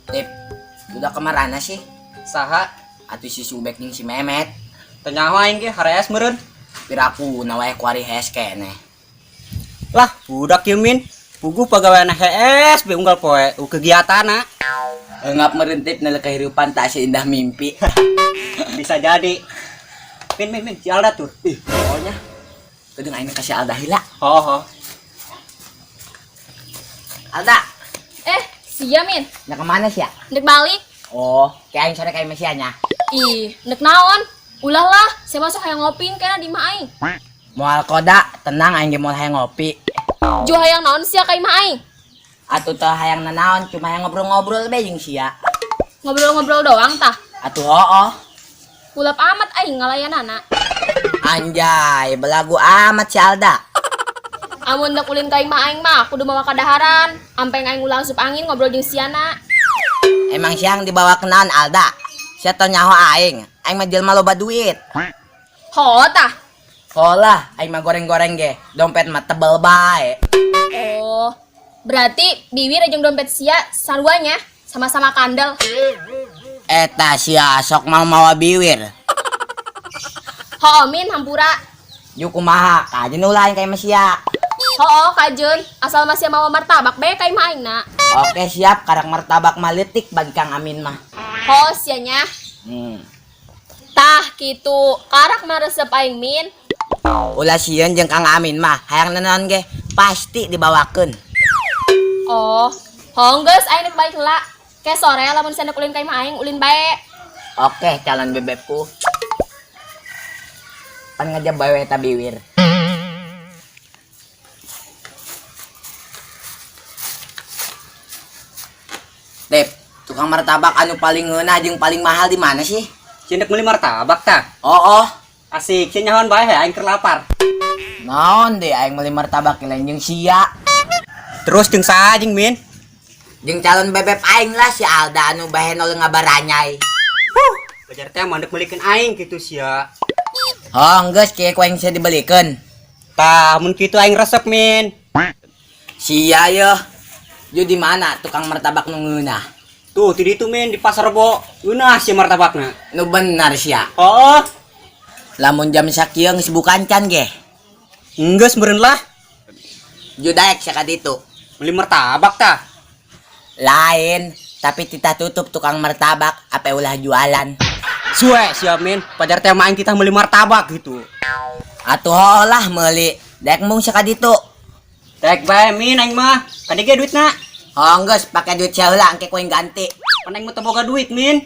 Tip, udah kemarana sih? Saha? Atuh si Subek jeung si Memet. Teu nyaho aing ge hareas meureun. Piraku na wae kuari hees keneh. Lah, budak ieu Min. Puguh pagaweanna hees be unggal poe u kegiatanna. Engap meureun Tip nele kehidupan tak seindah mimpi. Bisa jadi. Min min min, si Alda tuh. Ih, pokoknya. Kedeung aing ka si Alda heula. Oh, oh. Alda, Eh, sia Min. nya kemana sih ya? Ndek balik. Oh, kayak aing sore kayak sia nya. Ih, ndek naon? Ulah lah, saya masuk hayang ngopi kena di imah aing. Moal koda, tenang aing ge moal hayang ngopi. Ju hayang naon sia ka imah aing? Atuh teu hayang nanaon, cuma hayang ngobrol-ngobrol be jeung sia. Ngobrol-ngobrol doang tah. Atuh hooh. Kulap amat aing ngalayanana. Anjay, belagu amat si Alda. Amun ndek ulin ka imah aing mah kudu mawa kadaharan. Ampe aing ulah asup angin ngobrol jeung siana. Emang siang dibawa ke naon Alda? Sia teu nyaho aing. Aing mah jelema loba duit. Ho tah. Holah, aing mah goreng-goreng ge. Dompet mah tebel bae. Oh, berarti biwir jeung dompet sia saruanya sama-sama kandel. Eta sia sok mau mawa biwir. Ho Min hampura. Ju kumaha? Kajeun ulah aing ka imah sia. Ho kajeun, asal masih mawa martabak be ka imah aing na. Oke siap, karak martabak mah leutik bagi Kang Amin mah. Ho sianya. Tah kitu, karak mah resep aing Min. Ulah sieun jeung Kang Amin mah, hayang nanaon ge pasti dibawakeun. Oh, ho geus aing nek balik heula. Ke sore lamun sia nek ulin ka imah aing ulin bae. Oke, calon bebekku. Pan ngajab bae eta biwir. Tip, tukang martabak anu paling ngeunah jeung paling mahal di mana sih? Sia ndek meuli martabak tah? Oh, oh. Asik, sia nyahoan bae aing keur lapar. Naon deh aing meuli martabak lain jeung sia. Terus jeung saha jeung Min? Jeung calon bebek aing lah si Alda anu bahenol ngabaranyai. Huh, bajar teh mah ndek meulikeun aing kitu sia. Oh, geus kieu ku aing sia dibelikeun. Tah, mun kitu aing resep Min. Sia yeuh. Ju di mana tukang martabak nu ngeunah? Tuh, ti ditu Min di pasar Rebo. Ngeunah sia martabakna. Nu bener sia. Oh. Lamun jam sakieu geus bukan can ge. Enggeus meureun lah. Ju daek sia ka ditu. Meuli martabak tah. Lain, tapi titah tutup tukang martabak ape ulah jualan. Suwe sia Min, pajar teh mah aing titah meuli martabak gitu. Atuh hooh lah meuli. Daek mung sia ka ditu. Daek bae Min aing mah. Kade ge duitna? Oh geus, pake duit sia heula engke ku aing ganti. Pan aing mah teu boga duit Min.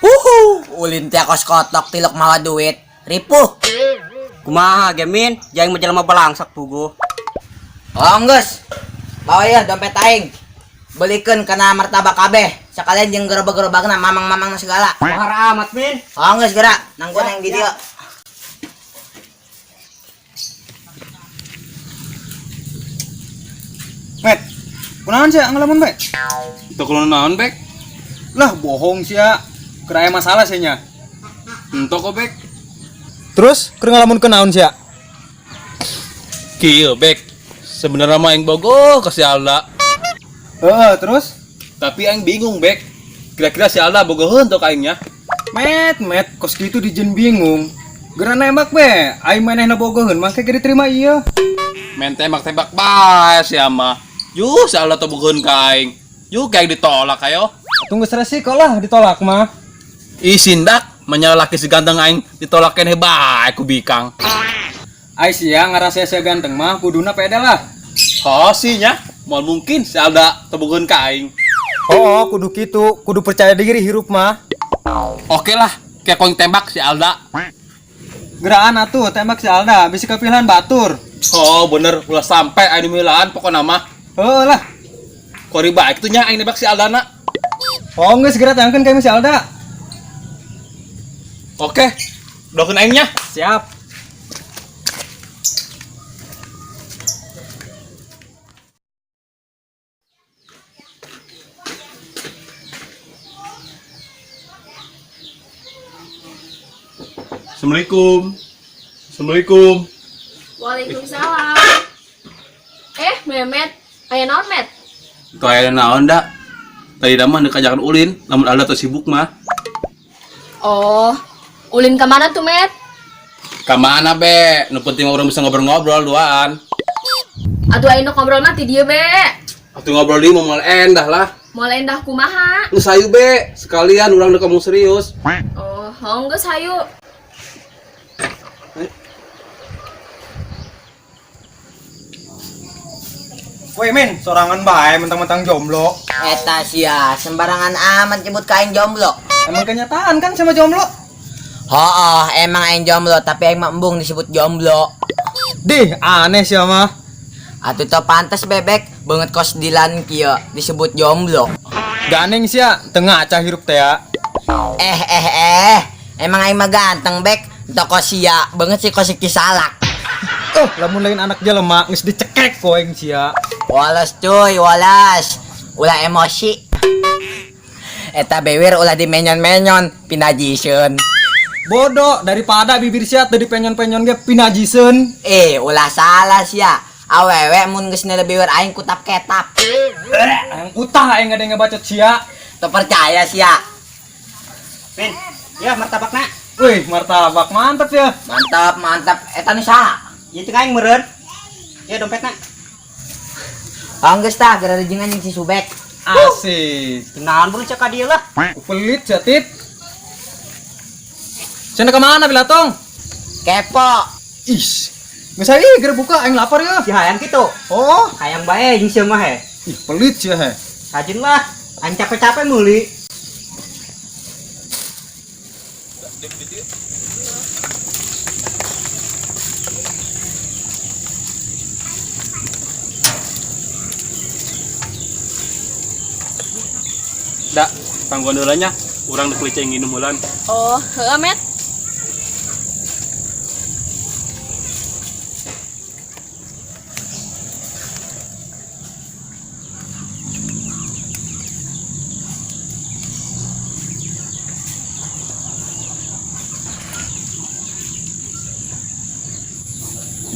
Uhuh, ulin teh kos kotok tilok mawa duit. Ripuh. Kumaha ge Min, jaing mah jelema balangsak puguh. Oh geus. Bawa ya dompet aing. Belikeun kana martabak kabeh. Sekalian jeung gerobak-gerobakna mamang-mamangna segala. Mahar amat Min. Oh geus geura, nanggon yang di dieu. Met, kunaon sia ngelamun bae? Teu kunaon naon, Bek? Lah bohong sia. Keur aya masalah sia nya. Entah kok, Bek. Terus keur ngelamun kunaon sia? Kieu, Bek. Sebenarnya mah aing bogoh ka si Alda. Heeh, terus? Tapi aing bingung, Bek. Kira-kira si Alda bogoheun teu ka aingnya? Met, met, kos kitu dijen bingung. Geura nembak be, aing manehna bogoheun mah ke diterima ieu. Main tembak-tembak bae sia mah. Yuh, si Alda teu bogoheun ka aing. Yuh, kayak ditolak ayo. Tunggu resiko lah ditolak mah. Ih, sindak, menyala laki seganteng aing ditolak keneh bae ku bikang. Ai sia ngarasa sia ganteng mah kuduna pede lah. Oh sih nya, moal mungkin si Alda teu bogoheun ka aing. Oh, kudu kitu, kudu percaya diri hirup mah. Oke lah, kayak koing tembak si Alda. Geraan atuh tembak si Alda, bisi kepilihan batur. Oh bener, ulah sampai aing dimilaan pokona mah. Heuh lah. Kori baik tuh nya aing nembak si Alda na. Oh geus geura tangkeun ka si Alda. Oke, dokeun aing nya. Siap. Assalamualaikum. Assalamualaikum. Waalaikumsalam. Eh, Memet, aya naon, Met? Teu aya naon da. Tadi mah deuk ajakan ulin, lamun Alda teu sibuk mah. Oh, ulin ke mana tuh, Met? Ka mana be? Nu penting mah urang bisa ngobrol-ngobrol duaan. Atuh aing nu ngobrol mah ti dieu be. Atuh ngobrol deui mah moal endah lah. Moal endah kumaha? Geus hayu be, sekalian urang deuk ngomong serius. Oh, hong geus hayu. Woi Min, sorangan bae mentang-mentang jomblo. Eta sia, sembarangan amat nyebut ka aing jomblo. Emang kenyataan kan sama jomblo? Hooh, emang aing jomblo, tapi aing mah embung disebut jomblo. Dih, aneh sih mah. Atuh teu pantes bebek, beungeut kos Dilan kieu disebut jomblo. Ganeng sih ya, tengah acah hirup teh ya. Eh eh eh, emang aing mah ganteng bek, teu kos sia, beungeut si kos si kisalak. Oh, lamun lain anak jelema geus dicekek ku aing sia. Walas cuy, walas. Ulah emosi. Eta bewir ulah dimenyon-menyon, pinajiseun. Bodoh, daripada bibir sia teu dipenyon-penyon ge pinajiseun. Eh, ulah salah sia. Awewe mun geus nele bewir aing kutap ketap. Aing utah aing ngade ngebacot sia. Teu percaya sia. Min, ya martabakna. Wih, martabak mantap ya. Mantap, mantap. Eta nu saha? Ieu teh aing meureun. Ya dompetna. Oh, geus tah, gara jeung anjing si Subek. Asik. Kenalan buru cek ka dieu lah. Pelit sia tip. Cenah kemana Bilatong? Kepo. Ih, geus hayu geura buka aing lapar ya. Si hayang kitu. Oh, Hayang bae jeung sia mah he. ih pelit sia he. Rajin lah. Aing capek-capek meuli. Da, tangguhan heula nya. Urang deuk liceng nginum heulan. Oh, heueuh, Met.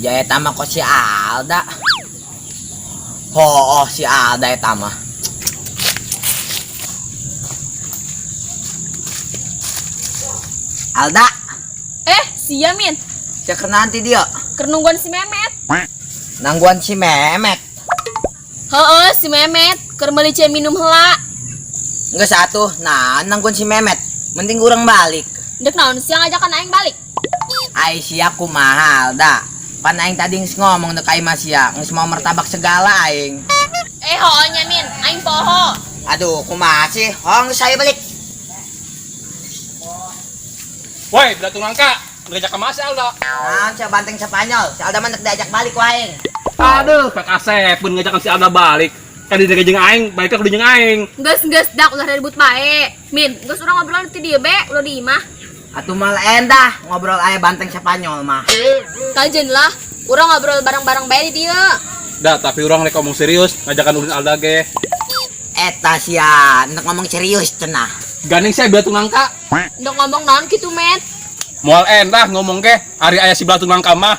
Ja eta mah kok si Alda. Oh, si Alda eta mah. Alda, Eh, sia, Min. sia keur nanti dia. Keur nungguan si Memet. Nangguan si Memet. Heeh, si Memet keur meuli cai minum heula. Geus atuh, nah nangguan si Memet. Mending urang balik. Dek naon sia ngajakan aing balik? Ai sia kumaha Alda? Pan aing tadi geus ngomong deuk ka imah sia, geus mau martabak segala aing. Eh, hooh nya Min, aing poho. Aduh, kumaha sih? Hong geus ayo balik. Woi, belatung nangka, ngajak ka mana si Alda? Naon sia banteng Spanyol? Si Alda mah deuk diajak balik ku aing. Aduh, Kak Asep pun ngajakan si Alda balik. Kan dijaga jeung aing, baiknya kudu jeung aing. Geus geus dak ulah ribut bae. Min, geus urang ngobrol ti dieu be, ulah di imah. Atuh mal endah ngobrol aya banteng Spanyol mah. Kajen lah, urang ngobrol bareng-bareng bae di dieu. Dah, tapi urang rek ngomong serius, ngajakan ulin Alda ge. Eta sia, nek ngomong serius cenah. Gandeng sia belatung nangka. Ndok ngomong naon kitu, Met? Moal endah ngomong ge, ari aya si belatung nangka mah.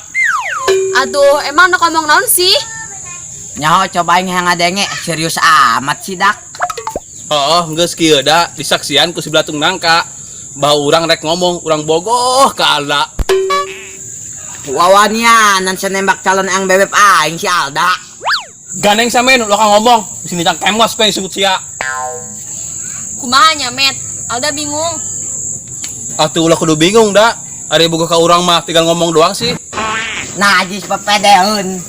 Aduh, emang ndok ngomong naon sih? Nyaho coba aing hayang ngadenge, serius amat sih dak. Oh, geus kieu da disaksian ku si belatung nangka. Bahwa urang rek ngomong, urang bogoh ka Alda. Wawanian nan nembak calon ang bebeb aing si Alda. Gandeng samen lo kang ngomong, di sini cang kemos ku yang disebut sia. Kumaha nya, Met? Alda bingung. Atuh ulah kudu bingung da. Ari bogoh ka urang mah tinggal ngomong doang sih. Najis pepedeun.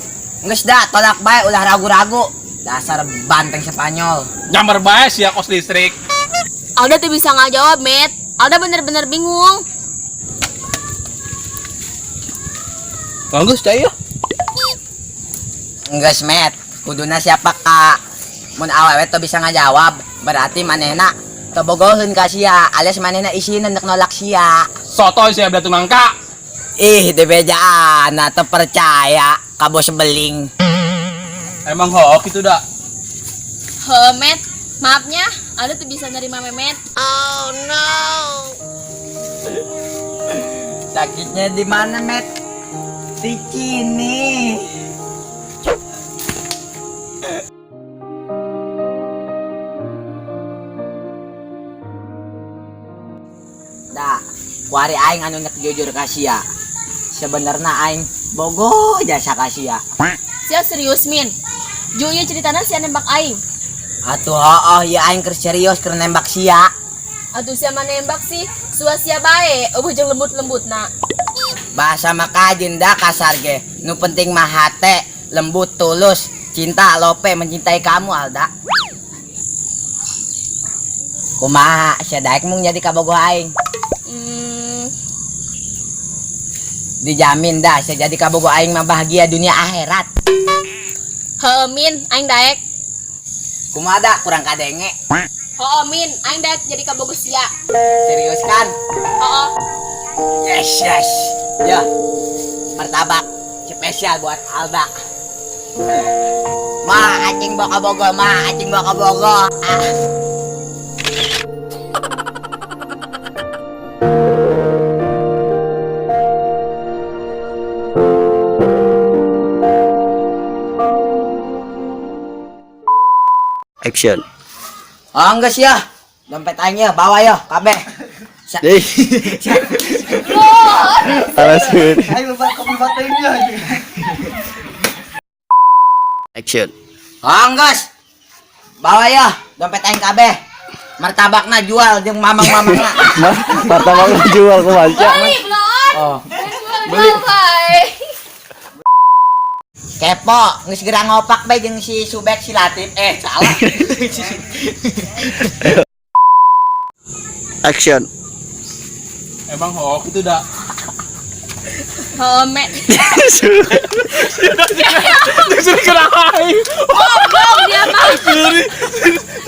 Geus da tolak bae ulah ragu-ragu. Dasar banteng Spanyol. Nyamber bae sia kos listrik. Alda tuh bisa nggak jawab, Met. Alda bener-bener bingung. Bagus cai ya. Geus, Met. Kuduna siapa kak? Mun awewe teu bisa ngajawab, berarti manehna teu bogoheun ka sia, alias manehna isina nek nolak sia. Sotoy sia belatung nangka. Ih, dibejaan, nah teu percaya ka bos beling. Emang hook itu dah. He, Met. Maafnya, Alda tuh bisa nerima Memet. Oh no. Sakitnya di mana, Met? Di sini. Dah, kuari aing anu nek jujur ka sia. Sebenarnya aing bogoh jasa ka sia. Sia serius Min. Ju ieu ceritana sia nembak aing. Atuh hooh ya aing keur serius keur nembak sia. Atuh sia mah nembak sih, sua sia bae, eueuh jeung lembut-lembutna. Bahasa maka jenda kasar ge. Nu penting mah hate, lembut, tulus, cinta, lope, mencintai kamu Alda. Kumaha sia daek mung jadi kabogoh aing. Dijamin dah sia jadi kabogoh aing mah bahagia dunia akhirat. Heuh Min, aing daek. Kumaha da kurang kadenge. Heuh Min, aing daek jadi kabogoh sia. Serius kan? Heuh. Yes, yes. Ya. Martabak spesial buat Alda. Ma, acing bawa kabogoh, ma, acing bawa kabogoh. Ah. Action. Oh, enggak sih ya. Dompet aing ya, bawa ya, kabeh. Alas. Ayo lupa kabupatennya. Action. Oh, enggeus. Bawa ya, dompet aing kabeh. Martabakna jual jeung mamang-mamangna. Martabak jual ke baca. Beli belum? Oh. Beli. Bye. Kepo, geus geura ngopak bae jeung si Subek si Latif. Eh, salah. Action. Emang hook itu dah. Heuh Met. Sini kena aing. Goblok dia mah. Sini.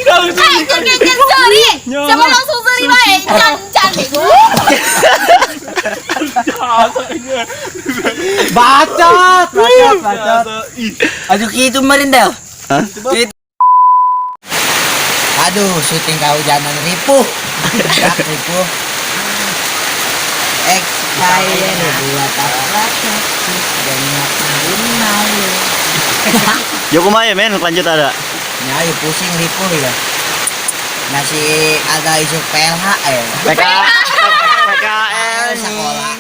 Eh, jeung seri. Siapa langsung seri bae? Can can bego. Bacot, bacot, bacot. Aduh kitu meureun dah. Hah? Gitu. Aduh, syuting kahujanan ripuh. Ripuh. Expired dua dan ngapain malu. Yo kumaha ya men, lanjut ada. Ya, ayo pusing ripuh ya. Nasi ada isu PLH eh. PK PKL Sekolah.